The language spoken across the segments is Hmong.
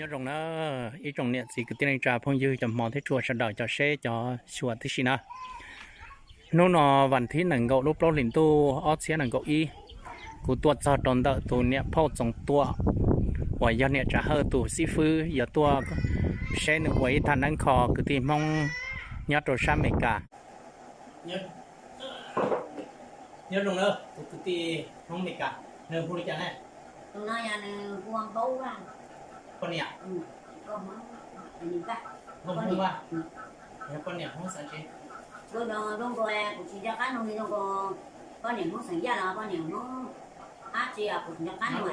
Nyob zoo na, ib tsoom niam txiv kwv tij neej tsa phooj ywg cov hmov thiab tshua sawv daws cov seb cov xyuas tib si na. Hnub no vas thib nees nkaum lub plaub hlis ntuj ob txhiab nees nkaum ib, kuv tuaj txog rau ntawm tus niam phauj Txoov Tuam uas yog niam Tsav Hawj tus xib fwb, yuav tuaj seb nws ua ib thaj neeb kho kwv tij Hmoob nyob rau sab Amelikas. Nyob zoo na, tus kwv tij Hmoob Amelikas, nws hu li cas ne? Tus no yog nws hu ua Npaub Vaj. Poj niam? Nkauj Hmoob Vaj. Yog poj niam Hmoob xeem tsi? Zoo nkaus kuv tsis nco qab nug li, zoo nkaus poj niam Hmoob xeem Yaj los poj niam Hmoob dab tsi os, kuv tsis nco qab nug.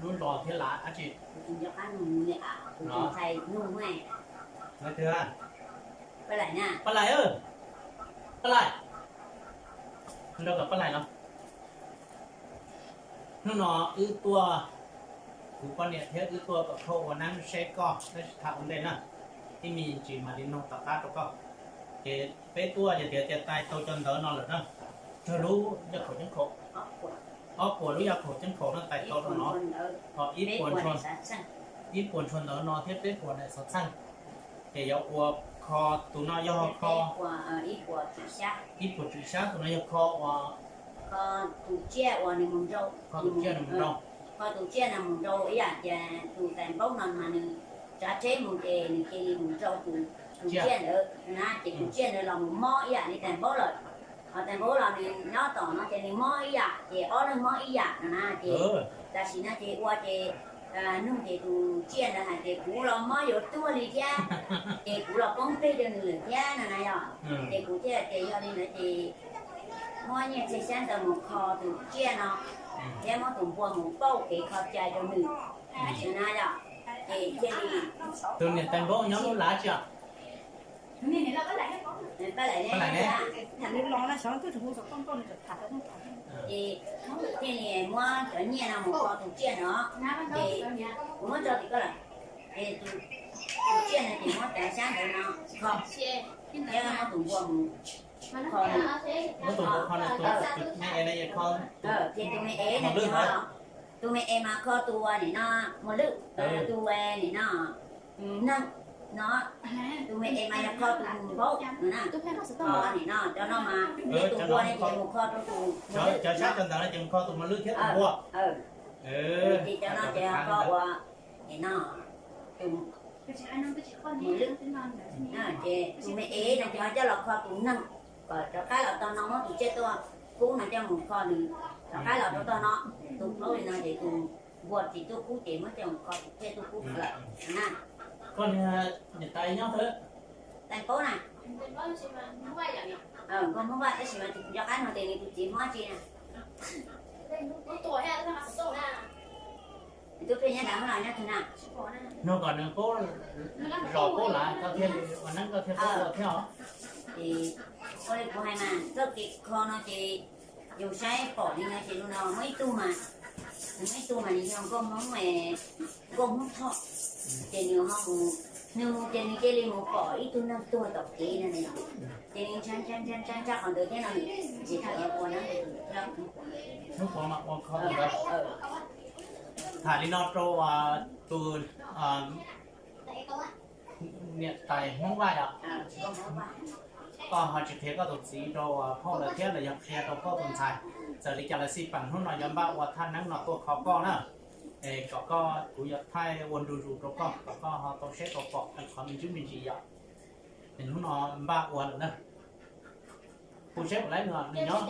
Lub zos thiab lav dab tsi? Kuv tsis nco qab nug li, kuv tsis ntshai nug. Paj Laim na. Paj Laim, Paj Laim, nrog kom Paj Laim los. Hnub no wb tuaj, kuv poj niam thiab wb tuaj kom phauj ua neeb seb koj, tab sis tham ua ntej na, ib me ntsis mam li nug tom qab rau koj. Ces peb tuaj yog tias tais tau cov ntawv no lawm na, tsawg lub yaj khaum ceeb khaum? Ob puas lub yaj khaum ceeb khaum no tais tau rau no, ho ib puas ntshua ntawv no thiab peb puas daim xov txheej. Ces yuav ua kho, tus no yog kho ib puas tswm xyab, tus no yog kho ua kho tus tsiaj uas nws mus nrau, kho tus tsiaj nws mus nrau, kho tus tsiaj no mus nrau ib yam tias tus tais npaub no mas nws tsav tsheb mus ces nws cia li mus nrau tus, tus tsiaj ntawd na, ces tus tsiaj ntawd los mus mob ib yam li tais npaub lawm. Ho tais npaub los nws nyob tom no ces nws mob ib yam, ces ob leeg mob ib yam no na, ces tam sim no ces ua ces nug ces tus tsiaj ntawd hais tias kuv los mob yuav tuag li thiab, ces kuv los poob peg rau nws lawm thiab no na yom. Ces kuv thiaj tias yog li ntawd ces muab nyiaj txiag xyab ntawv mus kho tus tsiaj no, thiab muab tus npua mus pauj kev kho cai rau nws na yom. Ces thiaj li, tus niam tais npaub nyob lub lav tsi os? Paj Laim ne. Ces thiaj li muab cov nyiaj no mus kho tus tsiaj no, ces kuv muab tso tim koj lawm. Ces tus tsiaj no ces muab cov xyab ntawv no kho, thiab muab tus npua mus kho, muab tus npua kho, tus me es no kho, ces tus me es no, tus me es mas kho tus nim no muas lwj, tus nim no neeg no, tus me es mas yog kho tus npaub no na. Nim no cov no mas, tus npua no ces mus kho rau tus, cov xyab cov ntawv no ces mus kho tus muas lwj thiab tus npua. Ces cov no ces kho ua, nim no tus muas lwj, ces tus me es no ces ho coj los kho tus neeg, kom rov qab los tog no muab tus tsiaj tuaj kub no coj mus kho nws rov qab los rau tog no. Tus plaub li no ces tus npua tsis tuaj kub ces muab coj mus kho tus tsiaj tuaj kub lawm na. Koj niam tais nyob twg? Tais npaub na. Nkauj Hmoob Vaj tab sis mas tsis nco qab nug tias nws tus txiv Hmoob tsi na. Tub Pheej nyob nram no nyob twg na? Nug kom nws paub, zos paub lav koj thiaj li ua neeb koj thiaj paub ua thiab os. Ua li kuv hais mas txoj kev kho no ces yus saib pom li no ces lub no muaj ib tug mas, muaj ib tug mas nws yog nkauj Hmoob, nkauj Hmoob Thoj, ces nws ho mus, nws mus ces nws cia li mus pom ib tug neeg tuag tom kev no, ces nws ntshai ntshai ntshai ntshai qhov ntawd thiab no, ces thaum ua na, hnub puav mas ua kho ntawd. Tham li no rau tus niam tais Hmoob Vaj yom. Koj ho tsis qhia koj tus txiv rau phauj lawv thiab los yog qhia rau koj tus ntxhais, txawm li cas los xij peem hnub no yuav npaj ua thaj neeb no tuaj kho koj na. Es kom koj, kuv yuav thaij ua ntu zus rau koj kom koj ho tau saib tau pom qhov me ntsis me ntsis yom. Es hnub no npaj ua lawm na. Kuv saib puas laib nws, nws nyob.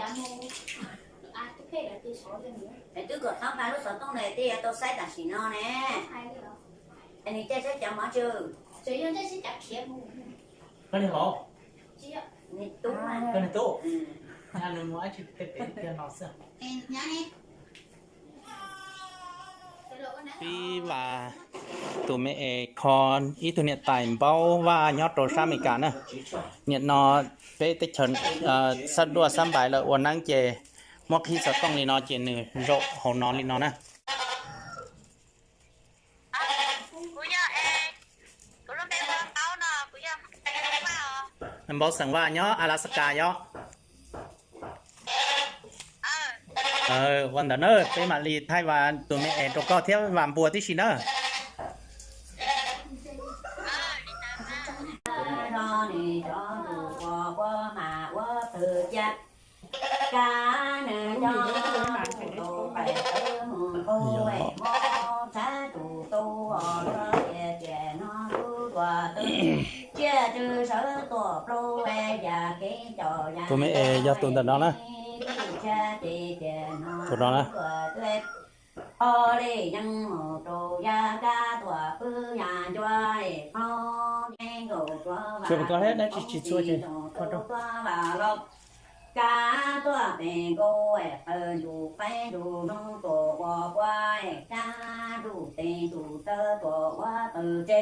Twb kom txhob nqa lub xov tooj na, tej yuav tau saib tam sim no ne. Nws caij saib cov mov tsw. Koj niag hlob. Koj niag tub. Nws mus dab tsi pem tiag no xwb. Pib vas, tus me es kho ib tug niam tais Npaub Vaj nyob rau sab Amelikas na. Nim no peb teb chaws sab duaj sab npais lawm ua neeb ces muab qhib xov tooj li no ces nws zaum hauv no li no na. Npaub xeem Vaj nyob Alaska yom. Ua ntawd na, peb mam li thaij vas tus me es rau koj thiab vas npua tib si na. Zog nws cov tus uas ua mas ua pw cia, kab nws cov tus tus pais tawv mus nqus es mob tshab tus tu os, luag tias tias no tub tuas twb tsiaj tsw sawv tuam plaub es yam kev caum yam tus me es yog tus ntawm no na. Tus no na. Ho li yeej mus rau yaj kab tuam pwb yam ncua es phob me nkaus tuav vas tsis tsis txhua ces tuav vas los. Kab tuaj pem nkaus es qawg ntuj qaib ntuj noo tuam uas ua es kab ntuj tes ntuj taw tuam uas taw tse.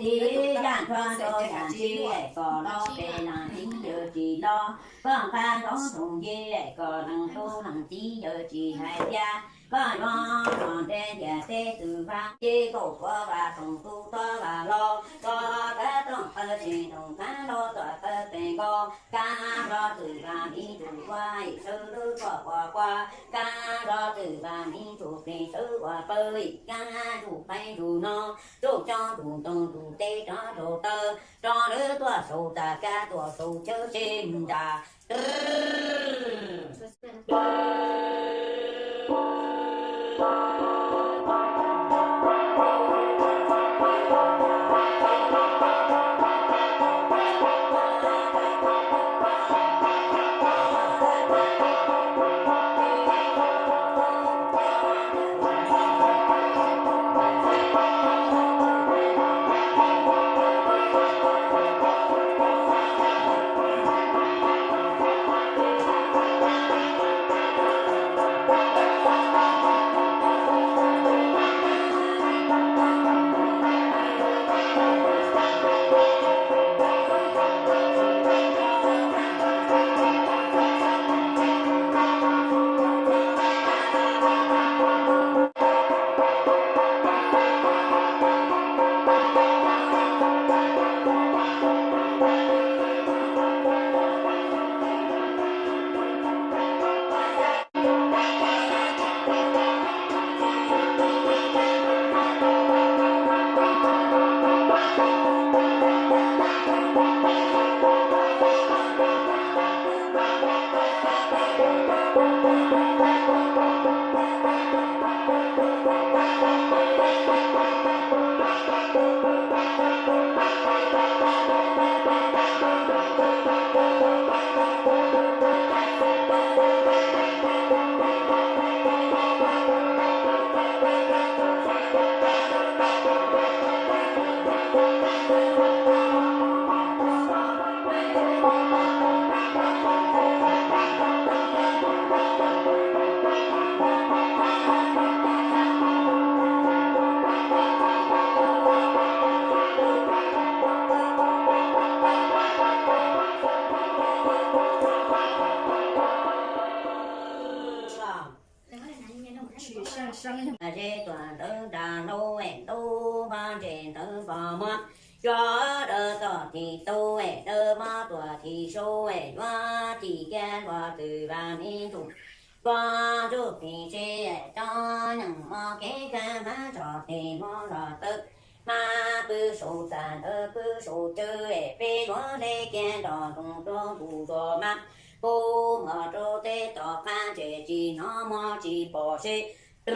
Txiv zaj ntshuab rau yam ntsis kom los pem leej txiv yawg tsis los, koj nqa nrov ntsoov nce kom leej tub leej txiv yawg tsis hais tias koj yuav los nrhiav ntiag teb twm vaj, ces kaum tuav vas toom tus tuav vas los, koj kab toom qawg tsis toom kab los tuam qawg pem nkaus, kab los twm vaj miv tug ua sawv lub tuam ua qua, kab los twm vaj miv tug plig sawv ua pawg, kab tug qaib tug no, tug coj tug ntoo tug teb rov rau taw, rov lawv tuaj saum tas kab tuaj saum chaw tsev nram. Zeb tuam ntawv nra hlub es ntub pob ntseg ntawv pos muab, yog dawb tom thim tub es dawb pob tuam thim sub es yuav thim kiag hluas twm vas me ntsuj, pob ntsuj plig seb es cov nyeem mos kev kab hmab tso tes muab los tawb, hmab pw saum txaj ntawv pw saum cawv es peb yuav hle kiag nrog nroog rau ntuj tsuas mas, pub mos rau teb tom qab ntses tsis hnov muab tsis pom seb. Los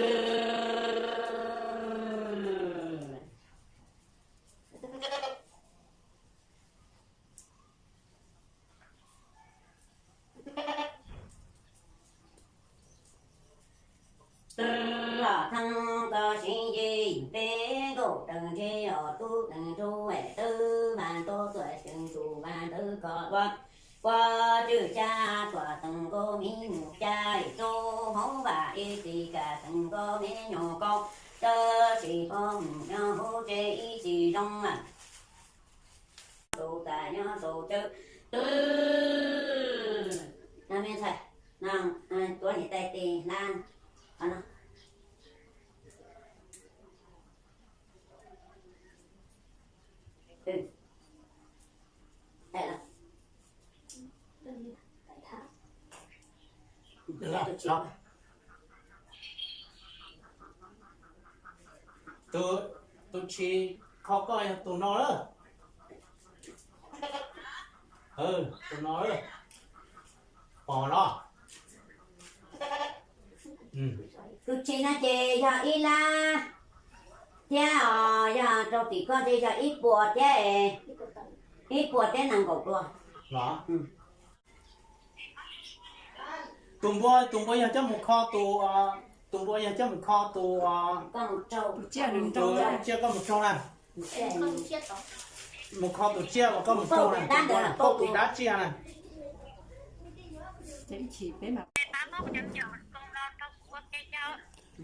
thab koj siv nce peb nkauj dees ntshe os tub dees rub es tawb vas ntaub tuam tees tsuj vas ntawv kho dua, kua tswj xya tuam tees nkauj me nyuam ca es rau hauv vas ib txis kam tees nkauj me nyuam kaub, tab sis poj mus nyob hauv tsev ib txis zoo mas. Saum txaj nyob saum cawv. No me ntxhais, no, tuav niam tais tes hlab no. Tus, tus tsis kho koj yog tus no lawm. Tus no lawm. Pom los? Tus tsis no ces yog ib lab thiab os, yog rau tim koj ntshe yog ib puas thiab, ib puas thiab nees nkaum dua. Los? Tus npua, tus npua yog coj mus kho tus, tus npua yog coj mus kho tus, tus tsiaj koj mus raug na. Mus kho tus tsiaj uas koj mus raug na, pauj tus dab tsiaj na.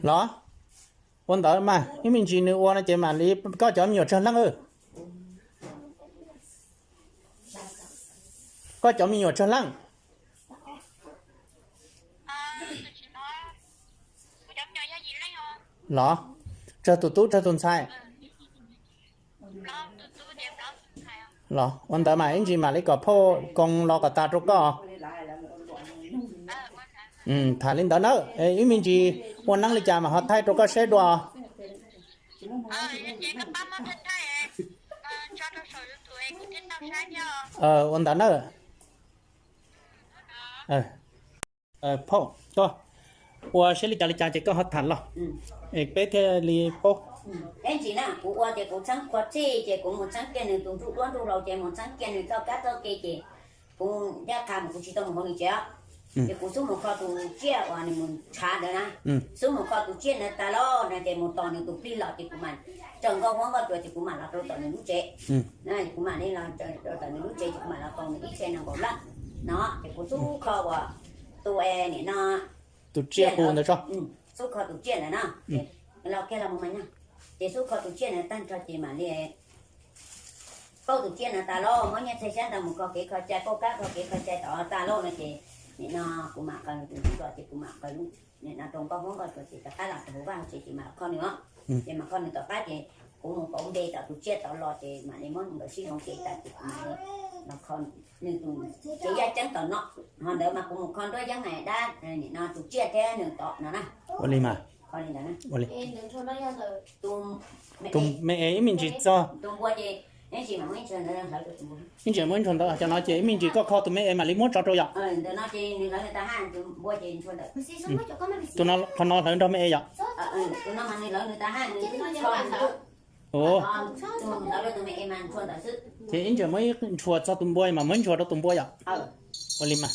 Los? Ua ntawd mas ib me ntsis nws ua no ces mam li koj cov me nyuam tsawg leej. Koj cov me nyuam tsawg leej? Los, tsawg tus tub tsawg tus ntxhais? Los ua ntawd mas ib ntsis mam li kom phauj koo los kom tas rau koj. Tham li ntawd na, ib me ntsis ua neeb li cas mas ho thaij rau koj saib dua. Ua ntawd na. Phauj, koj ua saib li cas li cas ces koj ho tham los, peb thiaj li paub. Ib ntsis na kuv ua ces kuv txheeb qhua txhij ces kuv mus txheeb kiag nws tus ntsuj duab ntsuj hlauv ces mus txheeb kiag nws txoj kab txoj ke ces kuv ncaj qha mus kuv tsis tau mus hauv nws tsev. Ces kuv xub mus kho tus tsiaj uas nws mus ntshav ntawd na, xub mus kho tus tsiaj ntawd tas lawm no ces mus tos nws tus plig los ces kuv mam raws nkauj huab nkauj cua ces kuv mam los rau tom nws lub tsev. Kuv mam li los rau tom nws lub tsev ces kuv mam los tos nws ib txhia nees nkaum leej no ces kuv xub kho uas tus nim no tus tsiaj qus ntawd tso, xub kho tus tsiaj ntawd na, los kiag los mus mas nyob, ces xub kho tus tsiaj ntawd tag nrho ces mam li pauj tus tsiaj ntawd tas lawm muab nyiaj txiag xyab ntawd mus kho kev kho cai, pauj kab kho kev kho cai tom tas lawm no ces nim no kuv mam qw tus ntsuj los ces kuv mam qw nim no rau nkauj huab nkauj cua ces rov qab los rau hauv vaj hauv tsev ces mam los kho nws os. Ces mam kho nws tom qab ces kuv mus pauv npe tom tus tsiaj tod los ces mam li muab nkawd sib zoo ces tas ces kuv mam li los kho nws tus tsev yaj ceeb tom no. Ho ntawd mas kuv mus kho nruab yeeb dab nim no tus tsiaj thiab nws tom no na. Ua li mas. Ua li. Tus me es ib me ntsis txog, ib ntsis muab ib ntshua ntawd cov no ces ib me ntsis koj kho tus me es mam li muab tso rau yom. Tus no, qhov no hlawv nrog me es yom. Ces ib ntsis muab ib ntshua txog tus npua mas muab ib ntshua rau tus npua yom. Ua li mas.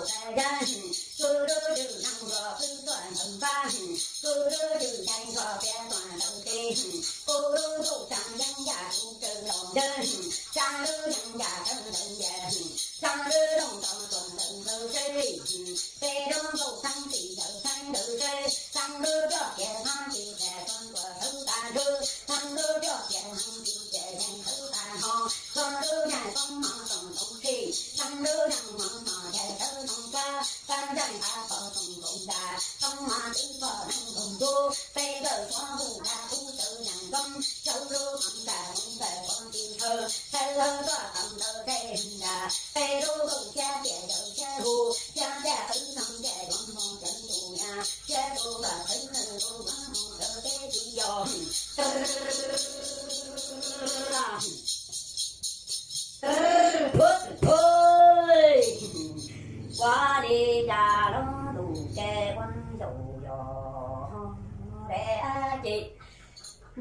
kuv lub tub tsav yeeb yam kuv tsaws los ntawm Xaa lub yeej yam tawv ntawv yam, xaa lub looj tau tuam ntawv ntawv seb, peb lub nkauj thaab txim ntawv thaab ntawv seb, xaa lub coj kiag hmab tsis tas tso ntuas tawv tas ntsuj, xaa lub coj kiag hmab tsis tas yeej tawv tas ho, xaa lub yeej toob mov toom toov sij, xaa lub yeej mov mos yawg tawv toom sab, xaa yeej tas pom toom toom tas, toob mov twb pom neeg toom ntub, peb lawv txhob hu dag kub tawv yeej koob, sawv lub koom tas koom tas koom tsis thawj, sawv lawv txhob tau ntawd tej tas, peb lub koom xyab tias yawg xyab hu, xyab tias qwv noog tias yuav mus ceev tus yas, xyab tus los qwv nws tus yuav mus lawv peb tsis yog. Ua li cas lub ntuj ces ua ncaus yog deb ces,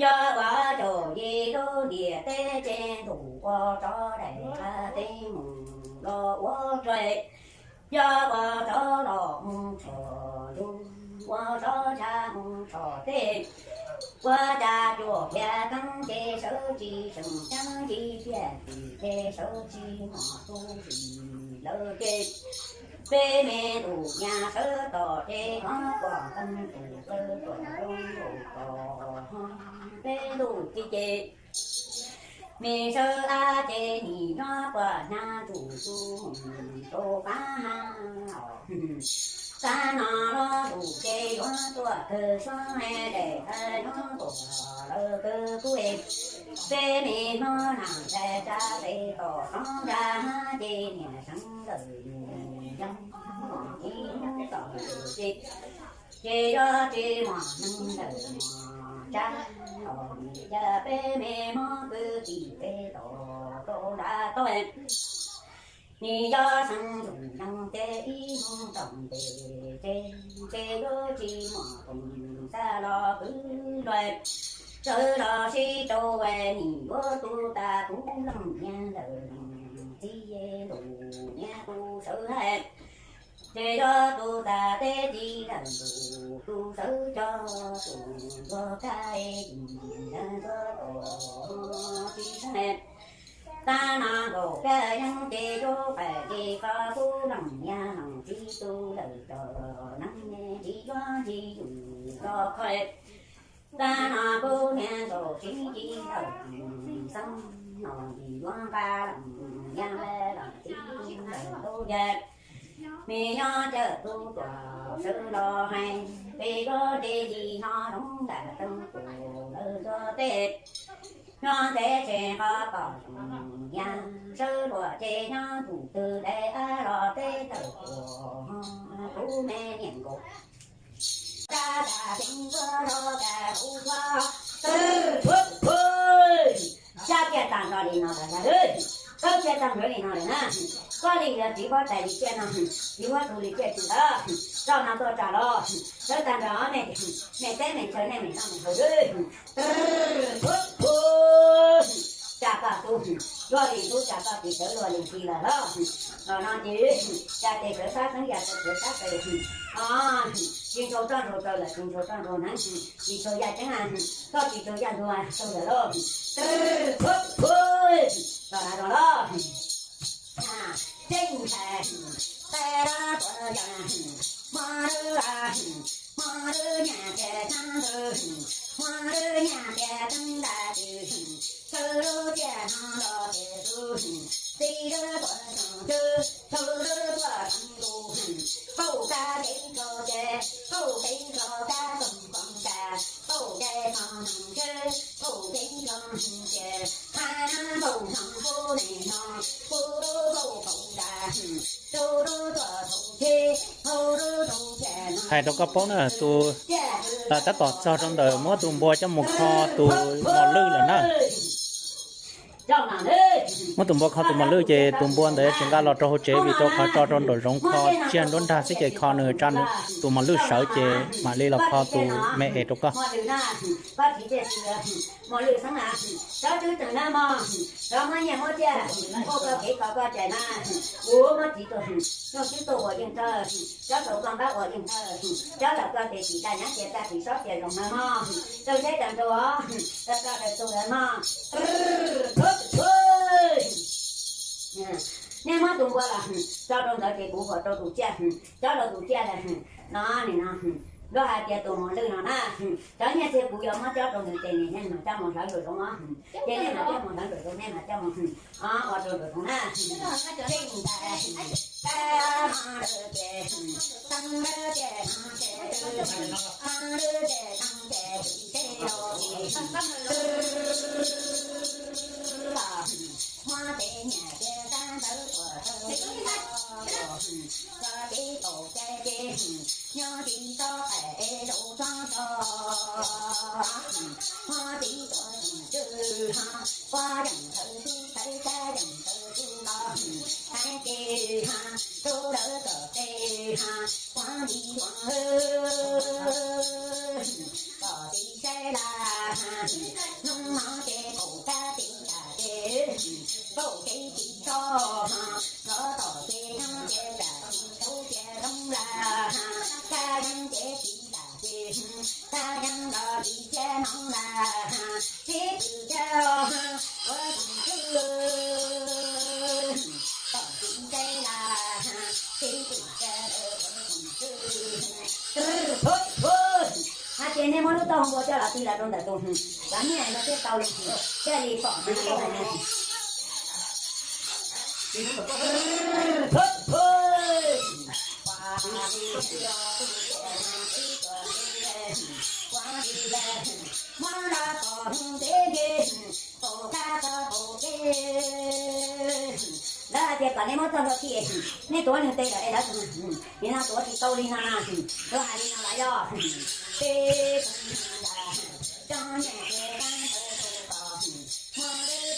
yog ua caum yim lub ntiaj teb ces ntuj ua tsov daim qab teb mus los ua tsuag, yog ua tsov los mus tshom yus, ua tsov tshav mus tshom teb, ua cas cuam kiag keeb ces sawv tsis seem ceeb, tsis tiaj tim ces sawv tsis mos tub tsis lawv ces, peb me ntuj nyas sawv tom ces nyob pom qeej tus sawv tom zoo nraug tom, peb ntuj txiv ces me sawv ab ces nim nyob pom hnyav tus tus rau qab ha. Qab no lub ntuj ces yuav tuaj kawg suab daim qab nyob pom lawv kawg kub, peb me hmoob nam ntxhais tsa pem tom roob nrag hab ces niam seev lawm yog ib hnub tom ces, ces yog tsis mos neeg ntawm mos tsab, los nim yog peb me hmoob kwv tij peb tom rau nrag toj, nim yog seev ntxoov nyoog ces ib hnub tom ntes ces, ces yuav tsis mos toom xab los kwv luag, sawv los sib rau nim yuav tu tas kuv leej niam ntawm leej txiv, ntuj niam tus sawv hais. Ces yog tus tas teb tsis ntawm tus, tus sawv cog tus ntuag kab tsis ntawm ntuag tom tsis sab. Tab no nkaus kab yeeb ces yuav pais ces qhov kuv leej niam leej txiv tus lawm cov neeg tsis yuav tsis yus los qhov. Tab no kuv niam nkaus tsis tsis lawm xeeb no tsis yuav nqa leej niam leej txiv tus lawm tub yawg. Me nyob cawm tub tuam sawv los hais, peb yuav ces yim no zoov ntam teeb tus lawm tuaj teb. Nyob ntev tsheb qhov tom zoo yas sawv luag ces nyob tus twg dai ab los teb tawm tuaj, kuv me niam nkaus. Rab tas ceev tuaj rau tas kuv tuaj, tw, phu, phu. Xyab tiaj tag nrho li no lawm na, xyab tiaj tag nrho li no lawm na. Koj li yog txiv huab tais li tiaj no, txiv huab tus li tiaj tsis lawm. Zaum no tuaj tsam los, sawv tag nrho nej, nej teb nej chaw nej me noj me haus, tw, phu, phu. Tsam koj tub, luag li tub tsam koj txiv sawv luag li txiv lawm los. Los no ces, cas ces sawv sab xeeb yas sawv sab tes, o, tsis ntshua toj ntshua taw lawm tsis ntshua toj ntshua hneev, tsis ntshua yaj ceeb, toj tsis ntshua yaj ntug taug lawm lauj. Tw, phu, phu. Los na los los. Tseeb ntshai, tais lab tuam yas, hmo lub, hmo lub nyaj tias txheeb lub, hmo lub nyaj tias teeb ntaj tw, sawv lub tiaj no los ces tub, txiv lub tuam txoom tub, tub lub tuam txoom ntuj, hauj kab tev tso ces, hauj tev tso kab toom koom tas, hauj cai no noog tsheb, hauj tev tso noog ces, ha, hauj noog kuv ne no, kuv lub hauj paum tas, tub lub tuam txoom tsheb, hauj lub txoom tas no. Hais rau koj paub na, tus, tab tom txog rau ntawm muab tus npua coj mus kho tus mos lwj lawm na. Muab tus npua kho tus mos lwj ces tus npua ntawd tsis nqa los rau hauv tsev vim rau qhov tso rau nraum zoov kho tsiag nruab nrag xwb ces kho nws tsa tus mos lwj sawv ces mam li los kho tus me es rau koj. Mos lwj xeeb na, tsob tswb teem na mog, tsob muab nyiaj muab txiaj, muab koj kev kho koj tsev na, kuv muab txiv tuaj, noj tswb tuaj ua yeej thawj, tsob tau koj npab ua yeej thawj, tsob tau koj tes tim daj nyab cia tag tim sob cia zoo na mog, tau tsheb tau nrau, tau tau daws tau lawv mog. Nej muab tus npua los tso rau ntawd ces kuv huam rau tus tsiaj, tsob rau tus tsiaj lawm no, nim no, luag hais tias tus mos lwj no na, cov nyiaj txiag kuv yuav muab cob rau nws ces nws yeej mam coj mus hlawv nraum zoov os, ces nej mam coj mus hlawv nraum zoov, nej mam coj mus ua rau nraum zoov na. Muab tes nyiam cia sab ntawd tuaj tawg tau, koj tib kaum cai ces nyob tsis txhob qais es zaum txhob tso. Muab tib tuaj tus tswv ha, kuab yeem thawj tub thawj cab yeem thawj tub los, thaiv ces ha, tub lawv kom tej ha, kuab li tuaj kom tib saib laj ha, hnub no ces kaum kab tib tas ces, kaum kev tsis tso ha, nrov tom ces nyob ces tam tub cia zoo laj ha, kab yeeb ces tib tas ces, kab yeeb los li cia noov laj ha, tib tug cia ha, ua tus tswv, tom tib saib laj ha, tib tug cia ua tus tswv. Hais tias nej muab lub taub hau npua coj los ti los rau ntawm tus, cov nyiaj no thiaj tau li, thiaj li pom no. Lawv hais tias kom nej muab txoj hlua ti, nej tuav nws tes lawm es lawv, nim no tuav tsis tau li no na, lawv hais li no lawm yog. Peb, cov nyiaj ces kab ntawd tau kom, muab lub,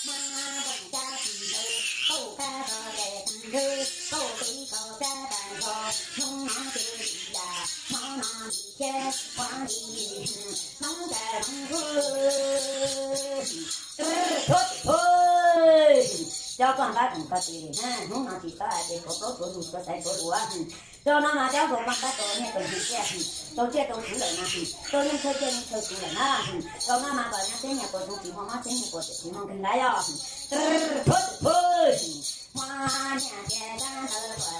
muab nplooj cab tsis ntawd, kauj kab tso tes tag nrho, kauj tib kaug cab tag nrho, hnub no ces li cas, hnub no li thiab, ua li hnub cas hnub, cov koj npab tseem koj tes li na, hnub no tsis txhob hais tias tuav plaub tuav ntug tuav xaiv tuav duav. Rau no mas cov koj npab tau nyiaj tau hnub tiaj, tau tsiaj tau txhuv lawm na, tau yeej chaw tsiaj yeej chaw txhuv lawm na. Rau no mas kom nyob txhiab nyiaj puas zoo tsis muaj mob txhiab nyiaj puas txwm tsis muaj nkeeg lawm yog. Muab nyiaj cia sab ntawd tuaj